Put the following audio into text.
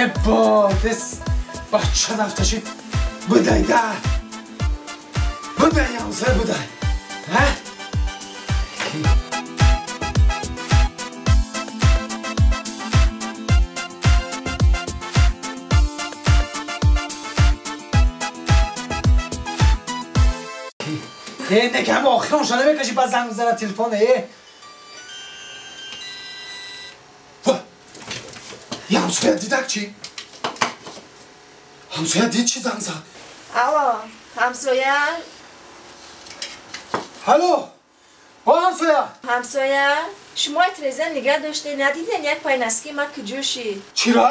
Э бо, дес бача нафташид. Будай да. Будай ҳамсоя будай. Ҳа? Э, не кам охирон намекаши ба занг мезанад телефон, э. Я ҳамсоя дидак чӣ? Ҳамсоя дид чӣ занг зад? Алло, ҳамсоя? Алло, о ҳамсоя. Ҳамсоя, шумо треза нигаҳ доште, надиден як пай носки ма куҷо шид? Чира?